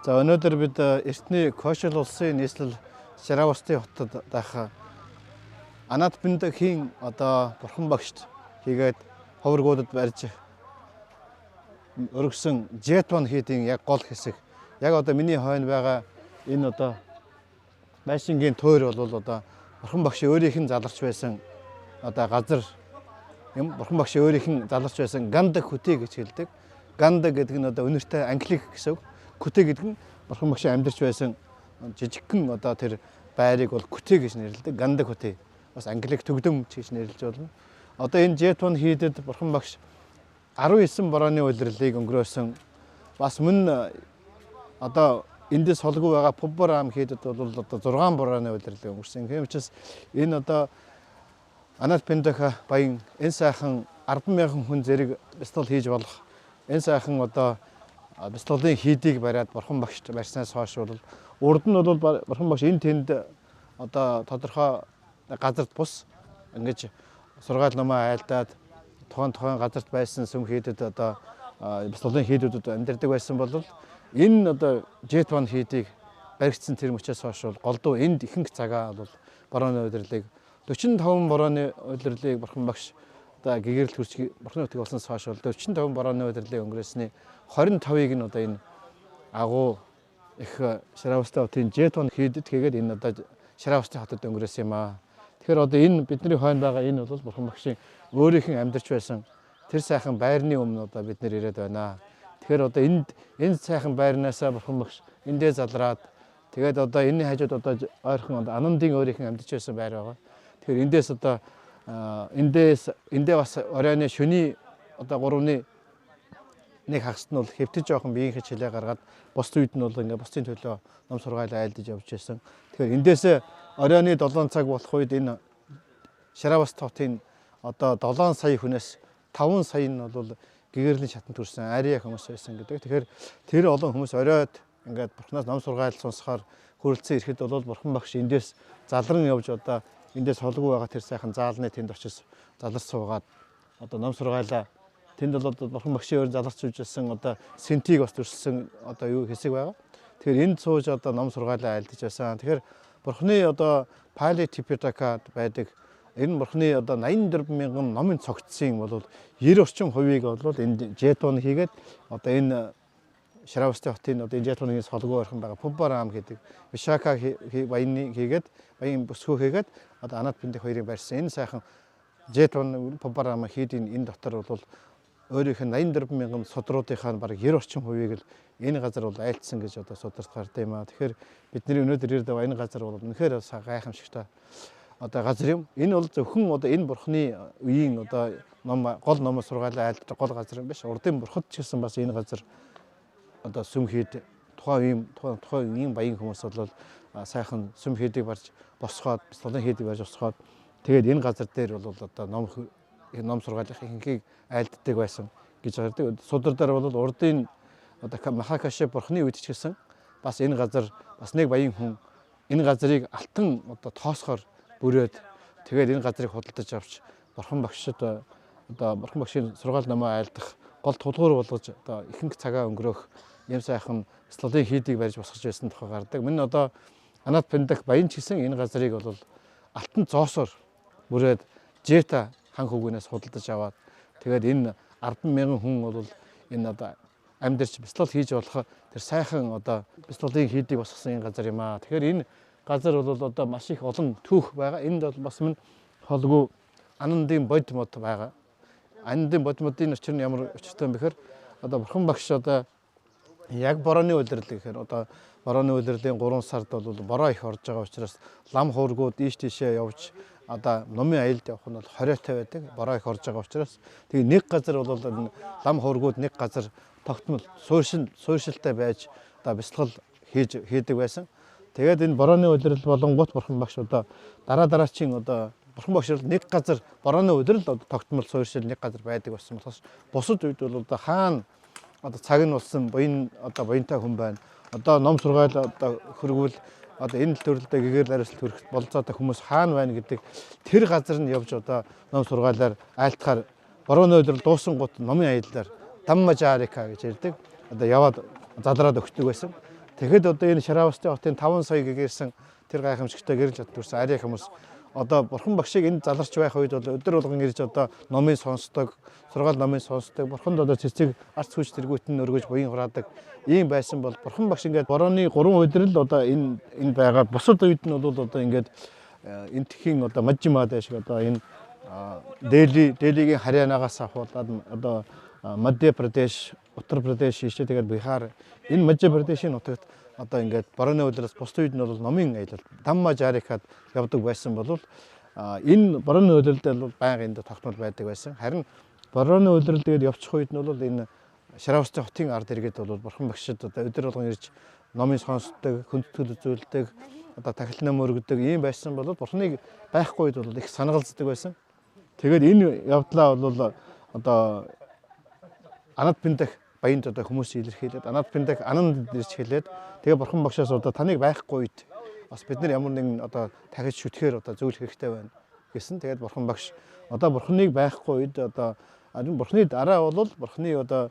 За, өнөөдөр бид эртний Кошал улсын нийслэл Шравасти хотод байх Анатпиндакийн одоо бурхан багшд хийгээд ховргуудад барьж өргөсөн Жетван хийдийн яг гол хэсэг. Яг одоо миний хойно байгаа энэ одоо байшингийн туйр бол одоо бурхан багш өөрийнх нь заларч байсан одоо газар юм. Бурхан багш өөрийнх нь заларч байсан Ганда Күти гэж хэлдэг. Ганда гэдэг нь одоо үнэртэй англик гэсэн үг. Күти гэдэг нь бурхан багш амьдарч байсан жижигхэн одоо тэр байрыг бол Күти гэж нэрлэдэг. Ганда Күти. Бас англик төгдөм гэж нэрлэж болно. Одоо энэ Жетван хийдэд бурхан багш 19 борооны улирлыг өнгөрөөсөн. Бас мөн одоо эндээс холгүй байгаа Пуббарам хийдэд бол одоо 6 борооны улирлыг өнгөрсөн. Тийм учраас энэ одоо Анатпиндака баян энэ сайхан 10,000 хүн зэрэг бяцлал хийж болох энэ сайхан одоо бяцлалын хийдийг бариад бурхан багш барьснаас хойш бол урд нь бол бурхан багш энэ тэнд одоо тодорхой газарт бус ингэж сургаал номоо айлдаад тухайн тухайн газарт байсан сүм хийдэд одоо бяцлалын хийдүүдэд амьдардаг байсан бол энэ одоо Жетван хийдийг баригдсан тэр мөчөөс хойш бол голдуу энд ихэнх цагаа бол борооны улирлыг 45 борооны улирлыг бурхан багш одоо гэгэрэл төрч бурханы өтгө болсноос хойш бол 45 борооны улирлыг өнгөрөөсний 25-ыг нь одоо энэ агуу их Шравасти хотын Жетван хийдэд хийгээд энэ одоо Шравасти хотод өнгөрөөсөн юм аа. Тэгэхээр одоо энэ бидний хойно байгаа энэ бол бурхан багшийн өөрийнх нь амьдарч байсан тэр сайхан байрны өмнө одоо бид нэр ирээд байна. Тэгэхээр одоо энд энэ сайхан байрнаасаа бурхан багш эндээ залраад, тэгээд одоо энэний хажууд одоо ойрхон одоо Анандын өөрийнх нь амьдарч байсан байр байгаа. Тэгэхээр эндээс одоо эндээс эндээ бас оройн шөний одоо 3-ны нэг хагаст нь бол хэвтэж жоохон биеийн хичээлээ гаргаад бус үед нь бол ингээ бусдын төлөө ном сургаал айлдаж явж байсан. Тэгэхээр эндээсээ оройн 7 цаг болох үед энэ Шравас хотын одоо 7 сая хүнээс 5 сая нь бол гэгэрлийн шатанд төрсэн ария хүмүүс байсан гэдэг. Тэгэхээр тэр олон хүмүүс оройд ингээд бурхнаас ном сургаал сонсохоор хүрэлцэн ирэхэд бол бурхан багш эндээс залран явж одоо эндээс холгүй байгаа тэр сайхан заалны тэнд очиж заларч суугаад одоо ном сургаалаа тэнд бол бурхан багшийн өөр заларч сууж байсан одоо сентийг бас төрсөн одоо юу хэсэг байгаа. Тэгэхээр энд сууж одоо ном сургаалаа айлдаж байсан. Тэгэхээр бурханы одоо Пали Типитака байдаг энэ бурханы одоо 84 мянган номын цогцсын бол 90 орчим хувийг бол энд Жетван хийгээд одоо энэ Шравасти хотын одоо энэ Жетваны солгоо ойрхон байгаа Пуббарам гэдэг Вишака баяны хийгээд баян бүсгүй хийгээд одоо Анатпиндик хоёрыг барьсан. Энэ сайхан Жетван Пуббарам хийдийн энэ дотор бол өөрийнх нь 84 мянган судруудынхаа бараг 90 орчим хувийг л энэ газар бол айлтсан гэж одоо сударт гардаг юм аа. Тэгэхээр бидний өнөөдөр ирээд байгаа энэ газар бол үнэхээр гайхамшигтай одоо газар юм. Энэ бол зөвхөн одоо энэ бурхны үеийн одоо ном гол ном сургаалаа айлддаг гол газар юм биш. Урдын бурхад ч гэсэн бас энэ газар одоо сүм хийд тухайн үеийн тухайн үеийн баян хүмүүс бол сайхан сүм хийдийг барьж босгоод, бяцлалын хийдийг барьж босгоод, тэгээд энэ газар дээр бол одоо ном сургаалын ихэнхийг айлддаг байсан гэж гардаг. Судар дээр бол урдын одоо Махакаши бурхны үед ч гэсэн бас энэ газар бас нэг баян хүн энэ газрыг алтан одоо тоосгоор бүрээд, тэгээд энэ газрыг худалдаж авч бурхан багшид одоо бурхан багшийн сургаал номоо айлдах гол тулгуур болгож одоо ихэнх цагаа өнгөрөөх юм сайхан бяцлалын хийдийг барьж босгож байсан тухай гардаг. Мөн одоо Анатпиндак баян ч гэсэн энэ газрыг бол алтан зоосоор бүрээд Жета хан хүүгнээс худалдаж аваад, тэгээд энэ 10,000 хүн бол энэ одоо амьдарч бяцлал хийж болох тэр сайхан одоо бяцлалын хийдийг босгосон энэ газар юм аа. Тэгэхээр энэ газар бол одоо маш их олон түүх байгаа. Энд бол бас мөн холгүй Анандын бодит мод байгаа. Анандын бодит модын учир нь ямар учиртай юм бэхээр одоо бурхан багш одоо яг борооны улирал гэхээр одоо борооны улирлын 3 сард бол бороо их орж байгаа учраас лам хуургууд ийш тийшээ явж одоо номын аялд явах нь бол хориотой байдаг. Бороо их орж байгаа учраас тэгээ нэг газар бол лам хуургууд нэг газар тогтмол сууршилтай байж одоо бяцлал хийдэг байсан. Тэгээд энэ борооны улирал болонгууд бурхан багш одоо дараа дараачийн одоо бурхан багш бол нэг газар борооны улирал одоо тогтмол сууршил нэг газар байдаг болсон болохоос бусад үед бол одоо хаана одоо цаг нь болсон буян одоо буянтай хүн байна. Одоо ном сургаал одоо хөргүүл одоо энэ төрөлдөө гэгэрэл ариусл төрөх болцоотой хүмүүс хаана байна гэдэг тэр газар нь явж одоо ном сургаалаар айлтахаар борооны улирал дуусан гут номын аяллаар Даммажарика гэж ярьдаг. Одоо яваад залраад өгчдөг байсан. Тэгэхэд одоо энэ Шравасти хотын 5 сая гэгэрсэн тэр гайхамшигтай гэрэл чад төрсэн ария хүмүүс одоо бурхан багшийг энд заларч байх үед бол өдөр болгон ирж одоо номын сонсдог, сургаал номын сонсдог, бурханд одоо цэцэг арц хүч тэргүүт нь өргөж буян хураадаг ийм байсан бол бурхан багш ингээд борооны 3 өдрөл одоо энэ энэ байгаа бусад үед нь бол одоо ингээд энтхийн одоо мажимад шиг одоо энэ Дели Делигийн Харьянагаас ахуулаад одоо Мадья Прадеш, Уттар Прадеш ийшээ тэгээд Бихар энэ Мадья Прадешийн нутагт одоо ингээд борооны улираас бусад үед нь бол номын аялал Дамма Жарикад явдаг байсан бол энэ борооны улиралд бол байнга энд тогтмол байдаг байсан. Харин борооны улирал тэгээд явчих үед нь бол энэ Шравасти хотын ард иргэд бол бурхан багшид одоо өдөр болгон ирж номын сонсдог, хүндэтгэл үзүүлдэг, одоо тахил ном өргөдөг ийм байсан бол бурханыг байхгүй үед бол их санагалздаг байсан. Тэгээд энэ явдлаа бол одоо Анад Пиндах баянд одоо хүмүүс илэрхийлээд Анад Пиндах Ананд ирж хэлээд тэгээ бурхан багшаас одоо таныг байхгүй үед бас бид нар ямар нэгэн одоо дахиж шүтгэхээр одоо зүйл хэрэгтэй байна гэсэн. Тэгээд бурхан багш одоо бурханыг байхгүй үед одоо бурханы дараа бол бурханы одоо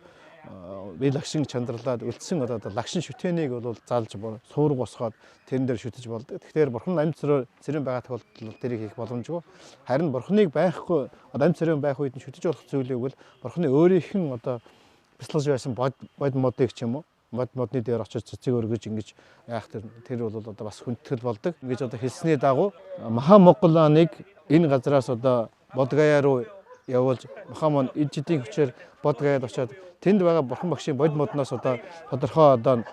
би лагшин чандралаад үлдсэн одоо лагшин шүтээнийг бол залж суург босгоод тэрэн дээр шүтэж болдог. Тэгэхээр бурхан амьд цэрэн байгаа тохиолдолд тэрийг хийх боломжгүй. Харин бурханыг байхгүй одоо амьд цэрэн байх үед нь шүтэж болох зүйлийг бол бурханы өөрийнх нь одоо бясалгаж байсан бод модыг ч юм уу мод модны дээр очиж цэцэг өргөж ингэж яах тэр бол одоо бас хүндэтгэл болдог. Ингэж одоо хэлсний дагуу Маха Моголаныг энэ газраас одоо Бодгаяа руу явуулж Махамон ижидийн хүчээр Бодгаяад очиод тэнд байгаа бурхан багшийн бод модноос одоо тодорхой одоо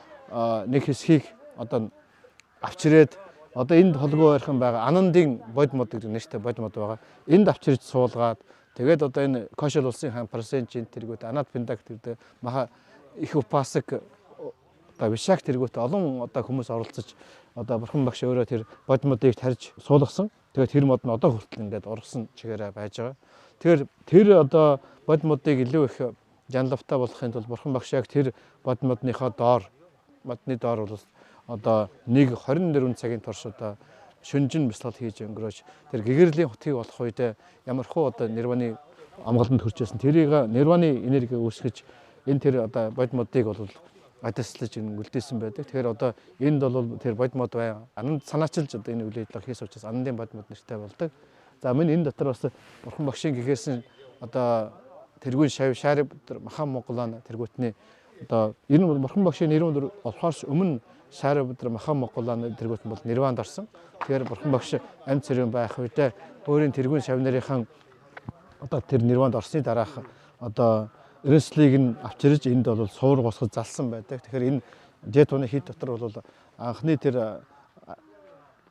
нэг хэсгийг одоо авчирээд одоо энд холгоо ойрхон байгаа Анандын бод мод гэдэг нэртэй бод мод байгаа. Энд авчирч суулгаад тэгээд одоо энэ Кошол улсын хаан Прасенчин тэргүүт Анат Пиндак тэрдэ маха их упасаг одоо Вишак тэргүүт олон одоо хүмүүс оролцож одоо бурхан багш өөрөө тэр бод модыг тарьж суулгасан. Тэгээд тэр мод нь одоо хүртэл ингээд ургасан чигээрээ байж байгаа. Тэгэхээр тэр одоо бод модыг илүү их жанлавтай болохын тулд бурхан багш яг тэр бод модныхоо доор модны доор бол одоо нэг 24 цагийн турш одоо шүнжин бясалгал хийж өнгөрөөж тэр гэгэрлийн хотыг болох үедээ ямар хуу одоо нирваны амгаланд хүрч байсан тэрийг нирваны энерги үүсгэж энэ тэр одоо бод модыг бол адислаж үлдээсэн байдаг. Тэгэхээр одоо энд бол тэр бод мод бай. Ананд санаачилж одоо энэ үйл ажиллагаа хийсэн учраас Анандын бод мод нэртэй болдог. За минь энэ дотор бас бурхан багшийн гэхээсэн одоо тэргүүн шав шаарib Махан Моголан тэргүүтний одоо ер нь бурхан багшийн нэрүүн болохоос өмнө Шаариб Махан Моголан тэргүүт нь бол нирванд орсон. Тэгэхээр бурхан багш амьд цэрэн байх үедээ өөрийн тэргүүн шав нарынхан одоо тэр нирванд орсны дараах одоо эренслийг нь авчирж энд бол суурь босгож залсан байдаг. Тэгэхээр энэ Жетуны хид дотор бол анхны тэр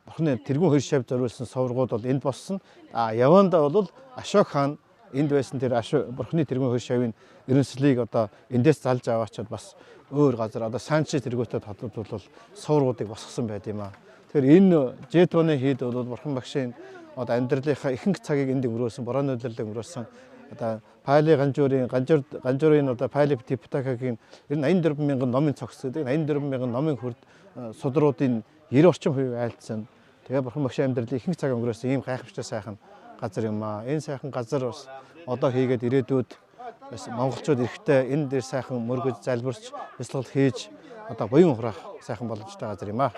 бурхны тэргүүн хоёр шав зориулсан совргууд бол энд боссон. А Яванда бол Ашок хаан энд байсан тэр бурхны тэргүүн хоёр шавын эренслийг одоо эндээс залж аваачаад бас өөр газар одоо Санчи тэргүүтэд холбогдвол бол совргуудыг босгосон байд юм аа. Тэгэхээр энэ Жетуны хид бол бурхан багшийн одоо амьдралынхаа ихэнх цагийг энд өнгөрөөсөн, борооны улирлыг өнгөрөөсөн. Одоо Пали ганжуурын ганжуурын одоо Пали Типитакагийн ер нь 84 мянган номын цогц гэдэг 84 мянган номын хүрд судруудын 90 орчим хувийг айлдсан. Тэгээ бурхан багшийн амьдралын ихэнх цаг өнгөрөөсөн ийм гайхамшигтай сайхан газар юм аа. Энэ сайхан газар бас одоо хийгээд ирээдүйд бас монголчууд эрэхтэй энэ дээр сайхан мөргөж залбирч бясалгал хийж одоо буян хураах сайхан боломжтой газар юм аа.